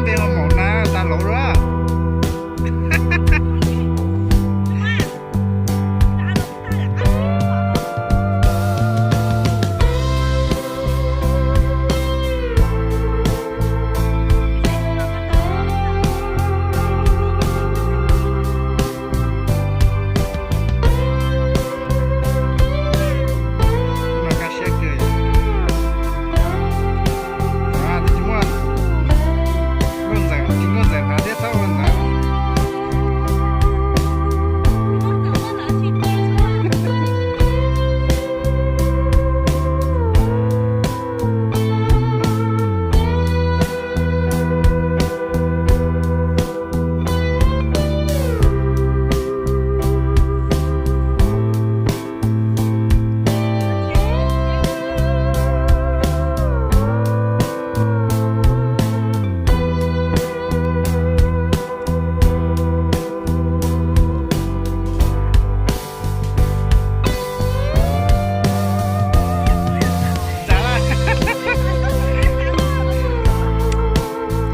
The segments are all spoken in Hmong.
Tej no maum na tas lauv lawm. Nkaj siab kawg. Tsis muaj nkauj ntxawm, tsis nkauj ntxawm hnav thiab txhob ua ntxawm.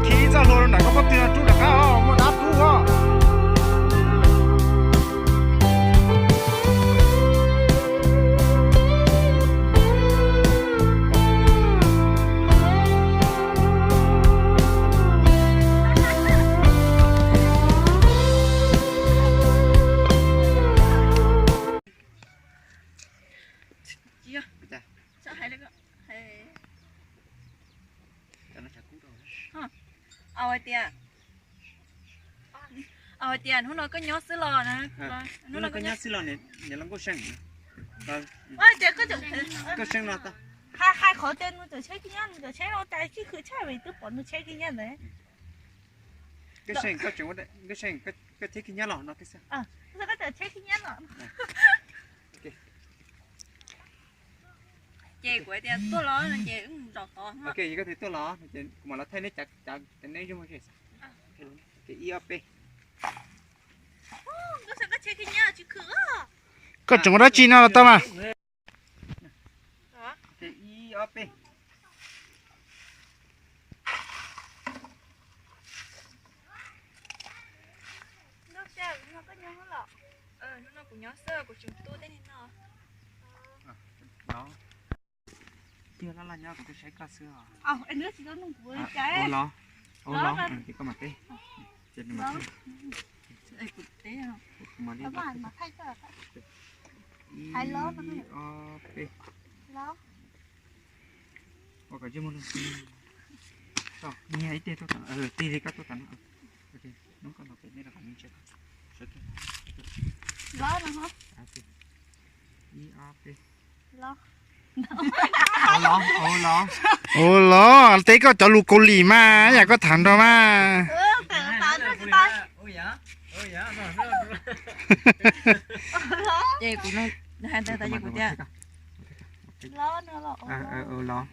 Khi txoj hlua rau nram koj pob tw no rub rov qab os, muaj dab rub os. Au hais tias, au hais tias hnub no koj nyob xwb los na. Hnub no koj nyob xwb los niam los Nkauj Seej. Nkauj Seej no hais qhov tias nws cov tsheb khib nyiab, nws cov tsheb no cas tsis khwv tshaj vim twb pom nws tsheb khib nyiab ntawd. Nkauj Seej, koj tseem, Nkauj Seej, koj tsheb khib nyiab los no. Koj tsheb khib nyiab los. Ces kuv hais tias tuaj los no ces wb mus zaum tod. Ok, yog koj tias tuaj los no ces kuv mam los thaij neb cav, cav neb zoo mog. Ib ob peb. Koj tseem ua dab tsi no los tau mas. Ib ob peb. Hnub no kuv nyob xwb, kuv tseem tu tej no. Tiag, laj laj nyob kuv twb saib koj xwb os. Ua los, ua los, ces koj mam teb. Ces nws mam teb. Kuv mam li, ib ob peb. Ua kom ntsej muag lug. Nyiag ib teg tuaj tom, tig li koj tuaj tom no. Hnub koj los pem nej rau qhov me ntsis. Ib ob peb. Ua los, ua los, teb koj cov lus Kaus Lim mas, yam koj tham nrog mas. Ces kuv hais ntawd tas ces kuv tias, los.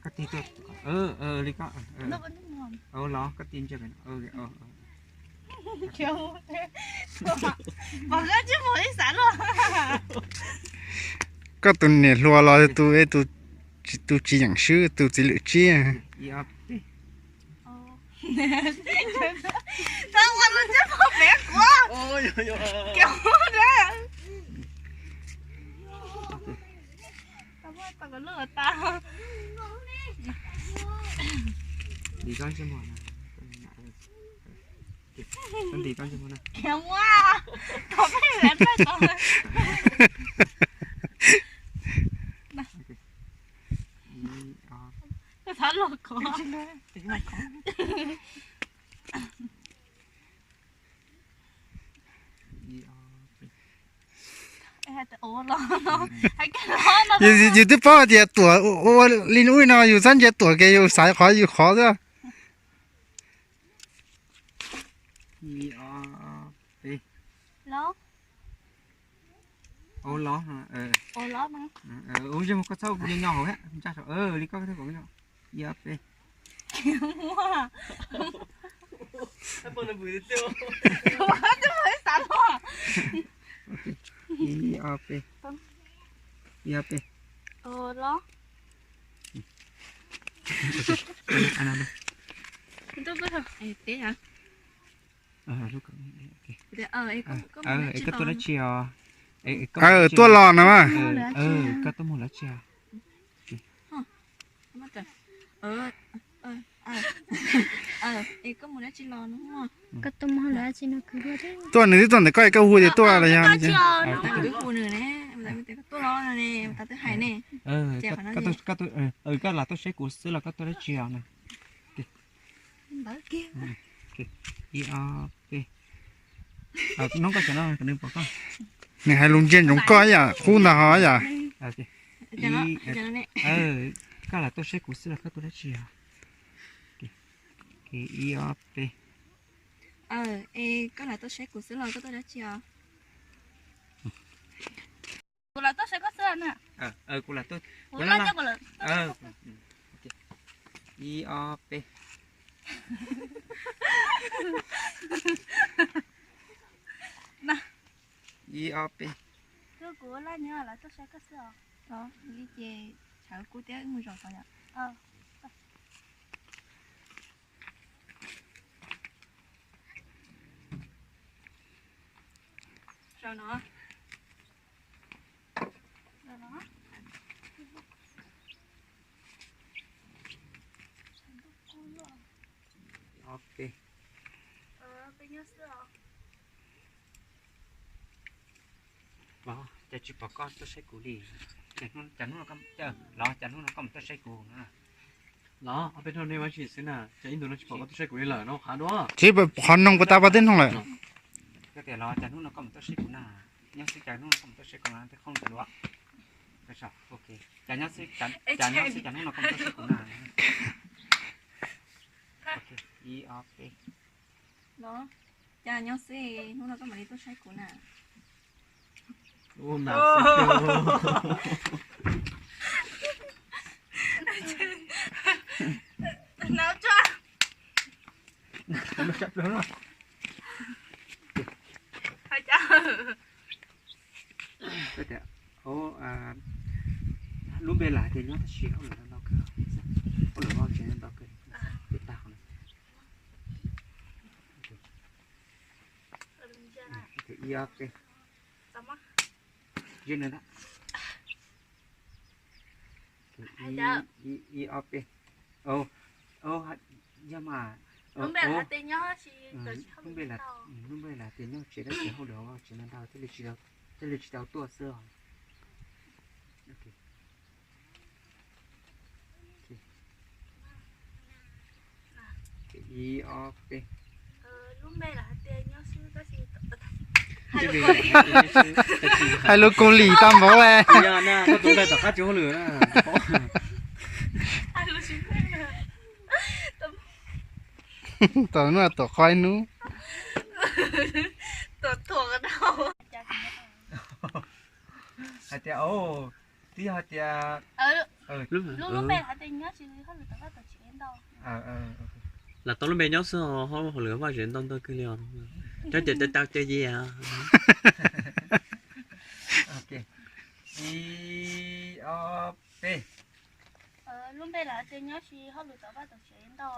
Koj tig tuaj, li koj, los koj tig ntsia pem no. Koj tus niam hluas los tus, tus tsis yeem swb, tus txiv lwm tsib. Ntim koj ntsej muag na. Ntim koj ntsej muag na. Yus, yus twb paub tias Tuam ua li ub no, yus txhob ntsia Tuam kiag, yus xaiv qhov yus qhov xwb. Ua los, ua los, ua los, ua los, koj txhob nyo nyo hauv, ntsaj saum li koj, ib ob peb. Ib ob peb. Ib ob peb. Los. Koj tuaj dab tsi os? Tuaj los no mas. Koj tuaj mus dab tsi os? Koj tuaj mus dab tsi no? Tuaj nws twb tuaj ntawm koj, koj hu tias tuaj los yog? Koj lam tuaj saib kuv xwb los koj tuaj dab tsi os na? Ib ob peb. Nws hais lus ntsia ntsoov koj yam qub ntag ho yam. Koj lam tuaj saib kuv xwb los koj tuaj dab tsi os? Ib ob peb. Koj lam tuaj saib kuv xwb los koj tuaj dab tsi os? Kuv lam tuaj saib koj xwb na. Kuv lam tuaj. Ib ob peb. Ib ob peb. Kuv laj nyob lam tuaj saib koj xwb os. Li ces tshav kub thiab mus zov tod yom. Zaum no. Zaum no. Ob peb. Los cas tsis pom koj tuaj saib kuv li? Los cas hnub no koj mus tuaj saib kuv na? Los ob peb hnub nej ua si xwb na, cas ib ntus no tsis pom koj tuaj saib kuv li lawm no, qhov dua. Tsis pom qhov noog puas tas pas twb noog lawm. Koj tias los cas hnub no koj mus tuaj saib kuv na? Nyob xwb cas hnub no koj mus tuaj saib kuv na, tej qhooj dua. Cas nyob xwb cas hnub no koj mus tuaj saib kuv na? Ib ob peb. Los cas nyob xwb hnub no koj mam li tuaj saib kuv na? Lub npe lam hais tias nyob tab sis hauj lwm ntau kawg, hauj lwm vaj tsev ntau kawg, tag. Ib ob peb. Ib ob peb. Yog mas, lub npe lam hais tias nyob tsev tab sis hauj lwm vaj tsev ntau, thiaj li tsis tau tuaj xwb os. Ib ob peb. Hais lus Kaus Lim tau npaum li. Tom no tom qhov ib hnub. Hais tias, twb yog hais tias, lub npe hais tias nyob tsis hauj lwm tom vaj tom tsev ntau. Lam tau lub npe nyob xwb, hauj lwm vaj tsev ntau ntau kawg li os. Cov cov cov cov ye. Ib ob peb. Lub npe lam hais tias nyob tsis hauj lwm tom vaj tom tsev ntau.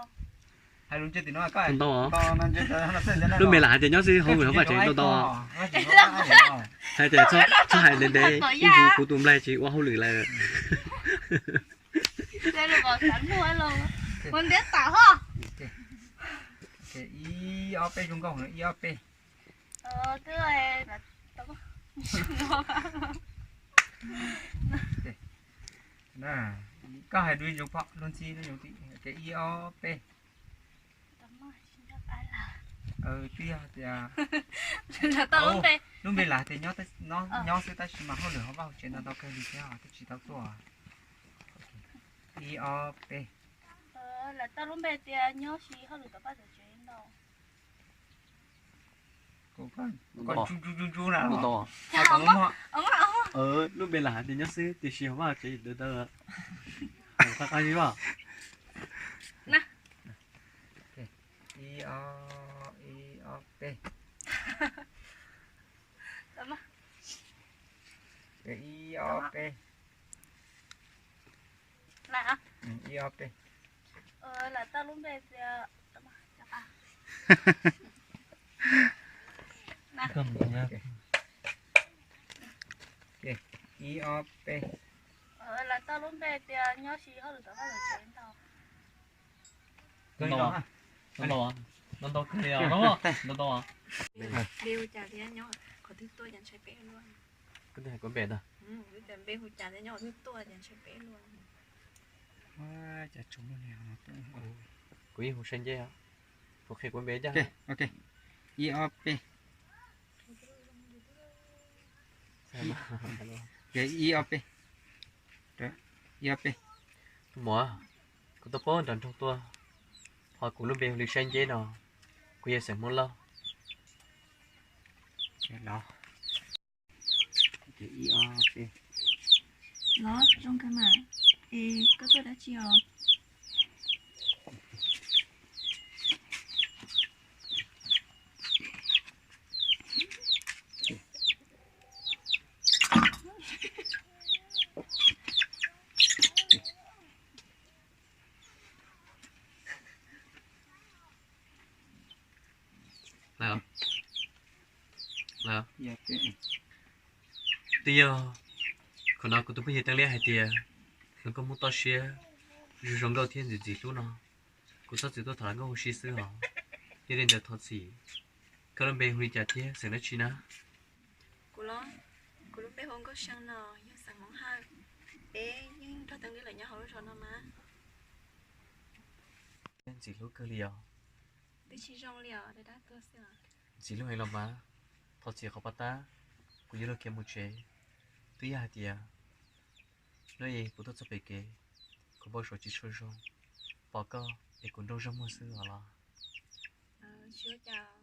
Hais lus ntsia tim no, ntau. Lub npe lam hais tias nyob xwb hauj lwm vaj tsev ntau ntau. Hais tias txhob hais ntev ntev, ib ntsis kuv tus nplaig tsis ua hauj lwm lawm. Ib ob peb zoo nkauj, ib ob peb. Koj hais lus zoo pom lub ntxhi, ib ob peb. Twb yog tias lub npe lam hais tias nyob xwb tab sis mas hauj lwm hauv vaj hauv tsev ntau ntau kawg li thiab twb tsis tau tuaj. Ib ob peb. Lam tau lub npe tias nyob tsis hauj lwm tom vaj tom tsev ntau. Lub npe lam hais tias nyob xwb tiam sis hauv vaj hauv tsev ntau ntau. Qab qab zib vaj. Ib ob peb. Ib ob peb. Ib ob peb. Lawv tau lub npe tias, ib ob peb. Lawv tau lub npe tias nyob si hauj lwm tom Vaj Lwm tsev ntau. Ntau ntau kawg li os, ntau ntau. Npe hu cas tias nyob qhov twg tuaj cas ntshai peb luaj. Kuv twb hais kuv npe ntag. Npe hu cas tias nyob qhov twg tuaj cas ntshai peb luaj. Kuv yeej hu Saib Nceb os. Kuv qhia kuv npe ncaj. Ib ob peb. Ib ob peb. Ib ob peb. Muam, kuv tuaj poob nram nroog tuaj, ho kuv lub npe hu li Saib Nceb no, kuv yog xeem Hmoob Lauj. Los, zoo kawg mas. Es koj tuaj dab tsi os? Twb yog qhov no kuv tus phooj ywg Teeb Liab hais tias nws koj muab toj siab zoo zoo nkauj thiab ntxim ntxim hlub no, kuv txhob txwm tuaj tham hluas nkauj ua si xwb os. Yog li ntawd thov txim, koj lub npe hu li cas thiab xeem dab tsi na? Kuv los, kuv lub npe hu Nkauj See no, yog xeem Hmoob Hawj. Peb yeej nrog Teeb Liab lawv nyob hauv lub zos no mas. Ntxim hlub kawg li os. Twb tsis zoo li os, dab tuag xwb os. Ntxim hlub heev los mas, thov txim qhov pov tab kuv yuav luag khiav mus tsev. Twb yog hais tias hnub ib kuv tuaj txog pem kev, kuv npau suav tsis tshua zoo, pom koj es kuv nrooj zog muag xwb os los. Tsis ua cas,